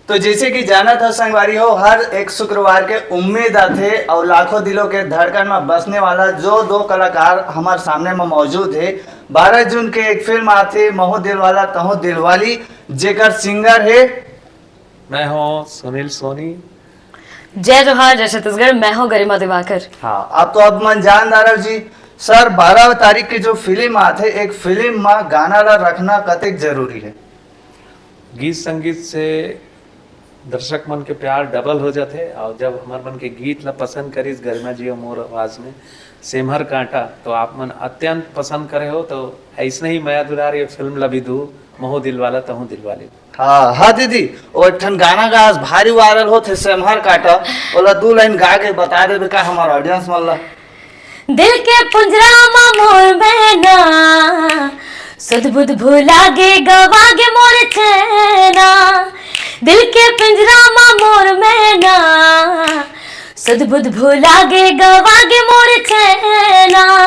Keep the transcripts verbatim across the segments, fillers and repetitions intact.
तो जैसे कि जानत हो संगवारी हो, हर एक शुक्रवार के उम्मीद आथे और लाखों दिलों के धड़कन में बसने वाला जो दो कलाकार हमारे सामने में मौजूद है, बारह जून के एक फिल्म आथे महू दिलवाला तहू दिलवाली, जेकर सिंगर है मैं हूँ सुनील सोनी। जय जोहार, जय छत्तीसगढ़। मैं हूँ गरिमा दिवाकर। हाँ, अब तो अब मन जान दारव जी। सर, बारह तारीख के जो फिल्म आथे, एक फिल्म में गाना ला रखना कतेक जरूरी है? गीत संगीत से दर्शक मन के प्यार डबल हो जाथे, और जब हमार मन के गीत ला पसंद करिस गरिमा जी और मोर आवाज में सेमहर कांटा, तो आप मन अत्यंत पसंद करे हो। तो ऐसने ही मया दुलार ये फिल्म ला भी दू, महू दिलवाला तहू दिलवाली। हाँ हाँ दीदी, वो एक ठन गाना गा, आज भारी वायरल होथे सेमहर कांटा, ओला दू लाइन गा के बता देबे का हमार ऑडियंस मन ला? दिल के पिंजरा मा मोर मैना, सुध बुध भुला गे, गवा गे मोर चैना। दिल के पिंजरा मा मोर मैना, सुध बुध भुला गे, गवा गे मोर चैना।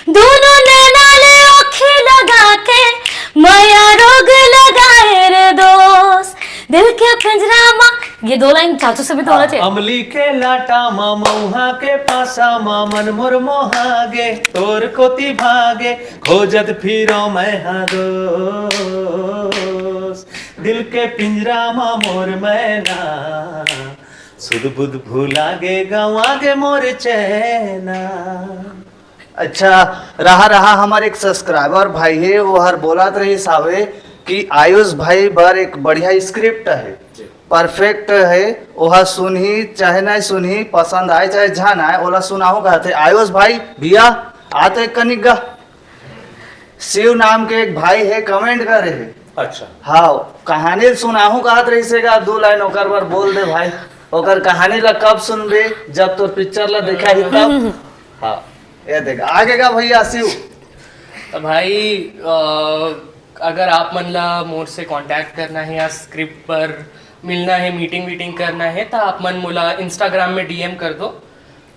दोनों नैना ले ओखी लगा के, मया रोग लगाए रे दोस्त। दिल के पिंजरा मा, ये दो लाइन चाचू से भी तो होना चाहिए। अमली के लाटा मा मऊहा के पासा मा मन मोर मोहागे, तोर कोती भागे, खोजत फिरो मैं हा दोस्त। दिल के पिंजरा मा मोर मैना, सुध बुध भुला गे, गवा गे मोर चैना। अच्छा, रहा रहा हमार एक सब्सक्राइबर भाई है, वो हर बोलत रहिस हावे कि आयुष भाई बर एक बढ़िया स्क्रिप्ट है, परफेक्ट है, ओहा सुनही चाहे नहीं सुनही, पसंद आए चाहे झन आए, ओला सुनाहू कहत हे। आयुष भाई, भैया, आते कनिक गा। शिव नाम के एक भाई है, कमेंट करे है। अच्छा। हाँ, कहानी सुनाहू कहत रहिसे गा, दो लाइन ओकर बर बोल दे भाई। ओकर कहानी ला कब सुनबे? जब तोर पिक्चर ला देखा ही तब। हाँ, ये देख, आगे का भैया शिव। तो भाई, अ, अगर आप मन ला मोर से कांटेक्ट करना है या स्क्रिप्ट पर मिलना है, मीटिंग वीटिंग करना है, तो आप मन मोला इंस्टाग्राम में डीएम कर दो।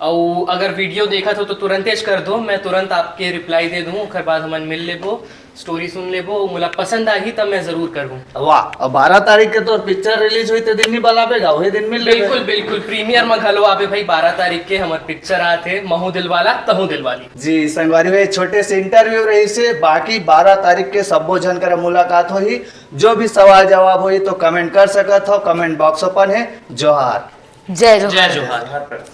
और अगर वीडियो देखत हो तो तुरंत ज कर दो, मैं तुरंत आपके रिप्लाई दे दूँ। ओकर बाद हमन मिल लेबो, स्टोरी सुन लेबो, मोला पसंद आही तब मैं जरूर करहूँ। वाह, अब बारह तारीख के तोर पिक्चर रिलीज होही, ते दिन नहीं बलाबे गा, वही दिन मिल लेबे। बिल्कुल बिल्कुल, प्रीमियर में घलो आबे भाई, बारह तारीख के हमर पिक्चर आथे महू दिलवाला तहू दिलवाली। जी संगवारी हो, छोटे से इंटरव्यू रहिसे, बाकी बारह तारीख के सब्बो झन करा मुलाकात होही। जो भी सवाल जवाब होही तो कमेंट कर सकत हो, कमेंट बॉक्स ओपन है। जोहार। जय जोहार। जय जोहार।